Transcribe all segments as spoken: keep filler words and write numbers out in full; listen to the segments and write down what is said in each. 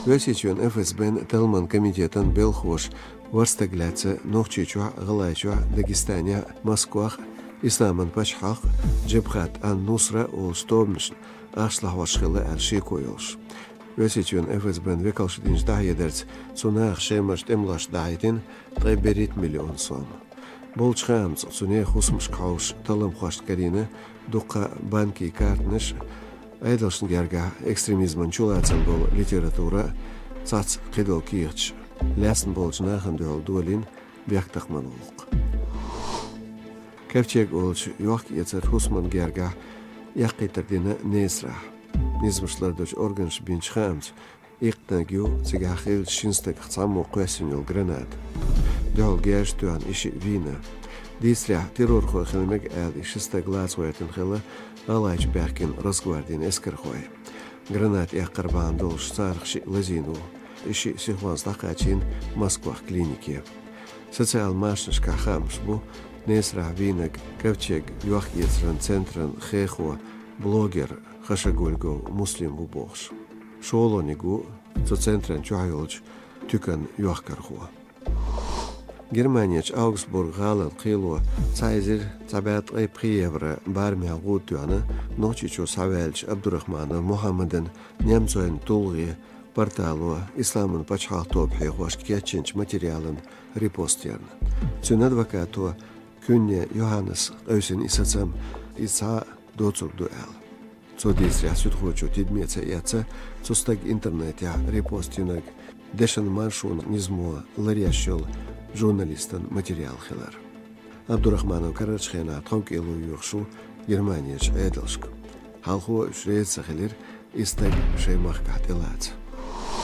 Оьрсийчоьнан ФСБ-н талламан комитетан белхалоша ворхӀ стаг лаьцна Нохчийчохь, ГӀалгӀайчохь, Дагестанехь, Москвахь, Исламан пачхьалкх, Джабхат ан-Нусра олучу тобанашна ахча лахьош хилла аьлла шеко йолуш. Оьрсийчоьнан ФСБ-н векалша динчу дӀахьедарца, цу наха Шемара тӀемалошна дӀахьийтина ткъе берхӀитта миллион сом. Болчу хаамца, цу нехан хӀусамашка хьовсуш талламхошна карийна дуккха банкийн картанаш, Ӏедалшна гергахь экстремизман чулацам болу литература, цхьацца кхидолу кехаташ, лаьцна болчу нахана дуьхьал долийна бехктакхаман гӀуллакх. Ковчег олучу йохк-эцаран хӀусамна гергахь эккхийтар дина Несарахь. Низамаш лардечу органаша бинчу хаамца, иккхинарг ю цигахь хиллачу шина стагах цхьаммо кхоьссина йолу граната. Дуьхьал герзаш тоьхна и шиъ вийна. Дийцарехь, террорхой хила мега аьлла, и ши стаг лаца гӀоьртина хилла ГӀалгӀайчу баьхкина Росгвардин эскархой. Граната эккхар бахьана долуш царах шиъ лазийна ву. И шиъ сихонца дӀакхачийна Москвахь клинике. Социал машанашкахь хаамаш бу Несарахь вийнарг Ковчег йохк-эцаран центран хехо, блогер Хашагульгов Муслим ву бохуш. ШолгӀаниг ву цу центран чохь йолчу туьканан йохкархо. Германерчу Аугсбург-гӀалин кхело цхьа эзар цхьа бӀе ткъе пхи евро барамехь гӀуда тоьхна Нохчийчу схьаваьллачу Абдурахманов Мухьаммадан немцойн тулгӀе портало Исламан пачхьалкх тоба хьехош кечйинчу материалан репост ярна. Цуьнан адвокато Кюнне Йоханнес къевсина и сацам, иза цхьа а доцург ду аьлла. Цо дийцарехь, суьдхочо тидаме ца эцна цу стага интернетехь репост йинарг дешан маршонан низамо ларъеш йолу журналистан материал хилар. Абдурахманов карарчу хенахь тховкӀело йоьхуш ву Германерчу Ӏедалшка. Хьалхо уьш реза ца хилира и стаг шайн махкахь тӀелаца.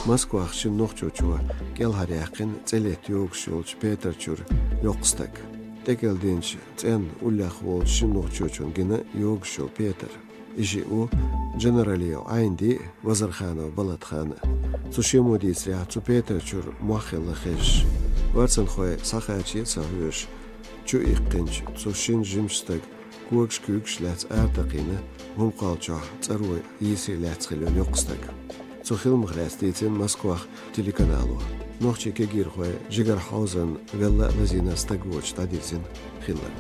Москвахь шина нохчочо кӀелхьаръяьккхина цӀе летта йогуш йолчу петар чуьра йоккха стаг. ТӀекӀел динчу цӀенна уллехь волчу шина нохчочунна гина йогуш йолу петар. И шиъ ву Джанаралиев Ӏайнди а, Вазарханов Балатхан а. Цу шиммо дийцарехь, цу петар чуьра мох хилла хезаш. Орцанхой схьакхача а ца хьоьжуш, чу иккхинчу цу шина жимачу стага когаш-куьйгаш лаьцна аратакхийна, хӀума кхоллучохь цӀаро йийсий лаьцна хилла йолу йоккха стаг. Цу хиламах лаьцна дийцина Москвахь телеканало. Нохчийн кегийрхой жигара хьовзарна велла а лазийна стаг воцуш дӀадирзина хилларг.